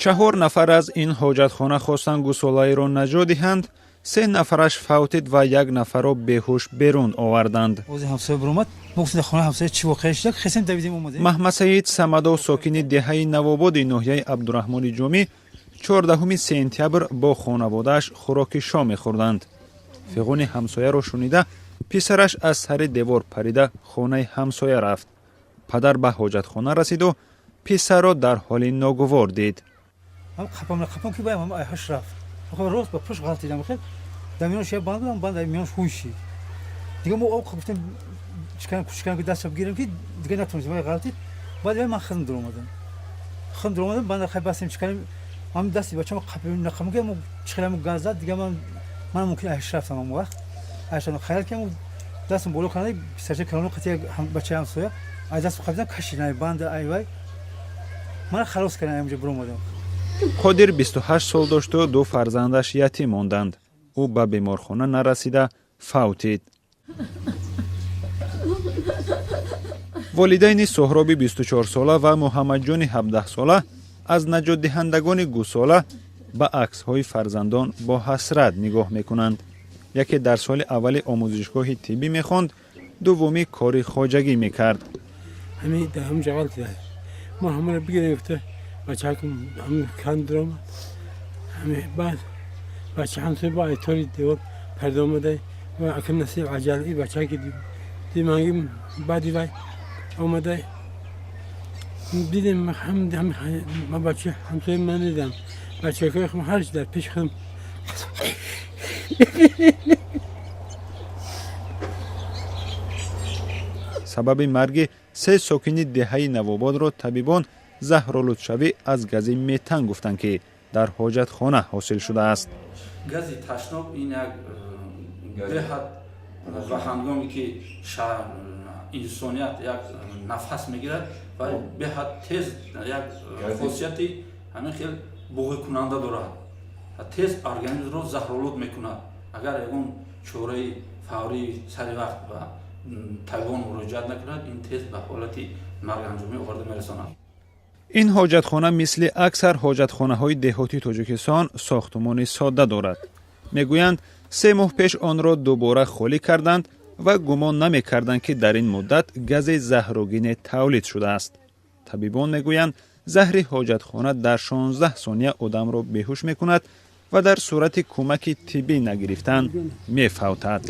Чаҳор нафар аз ин ҳоҷатхона хостанд гусолаеро наҷот диҳанд. Се нафараш фавтид ва як нафарро беҳуш берун оварданд. Маҳмадсаид Самадов, сокини деҳаи Навободи ноҳияи Абдураҳмони Ҷомӣ, 14 сентябр бо хонаводааш хӯроки шом мехӯрданд. Фиғони ҳамсояро шунида, писараш аз сари девор парида хонаи ҳамсоя рафт. Падар ба ҳоҷатхона расиду писарро дар ҳоли ногувор дид. Рост ба пушт ғалтидам, дар миёнаш як банд будам, банд дар миёнаш ҳуй шид. Дига мо об гуфтем, чикан кучикан ки дастша бигирем, ки дига натонистем, вай ғалтид. Баъд вай ман худам дуромадам, худам дуромадам, банда хай бастем, чиканем, ҳам дасти бачамо нақаму ки чихелам газ зад. Дига ман мумкин айш рафтам, ҳамон вақт айш хаёл ки дастам боло карда, писарча калоно қати бачаи ҳамсоя ай дастам қабидан, кашидан банда, ай вай мана халос кардам, аймҷа буромадам. Қодир 28 сол дошту ду фарзандаш ятим монданд. Ӯ ба беморхона нарасида фавтид. Волидайни Соҳроби 24-сола ва Муҳаммадҷони 17-сола аз наҷотдиҳандагони гусола ба аксҳои фарзандон бо ҳасрат нигоҳ мекунанд. Яке дар соли аввали омӯзишгоҳи тиббӣ мехонд, дуввумӣ кори хоҷагӣ мекард. Бачакам ҳам кан дуромад, ҳами баъд бача ҳамсоя бо айтори девор парда омада ва акам насиб аҷал и бачаки диманги баъди вай омада дидем. Ҳам бача ҳамсоя ман дидам, бачакои худам ҳарчи дар пеши худам. Сабаби марги се сокини деҳаи Навободро табибон заҳролудшавӣ аз гази метан гуфтанд, ки дар ҳоҷатхона ҳосил шудааст. Гази ташноб ин як беҳад ва ҳангоме ки инсоният як нафас мегирад ва беҳад тез як хосияти ҳамин хел буғикунанда дорад, тез организмро заҳролуд мекунад. Агар ягон чораи фаврии сари вақт ба табибон муроҷиат накунад, ин тез ба ҳолати марганҷомӣ оварда мерасонад. Ин ҳоҷатхона мисли аксар ҳоҷатхонаҳои деҳоти Тоҷикистон сохтумони содда дорад. Мегӯянд, 3 моҳ пеш онро дубора холӣ карданд ва гумон намекарданд, ки дар ин муддат гази заҳрогине тавлид шудааст. Табибон мегӯянд, заҳри ҳоҷатхона дар 16 сония одамро беҳуш мекунад ва дар сурати кӯмаки тиббӣ нагирифтан мефавтад.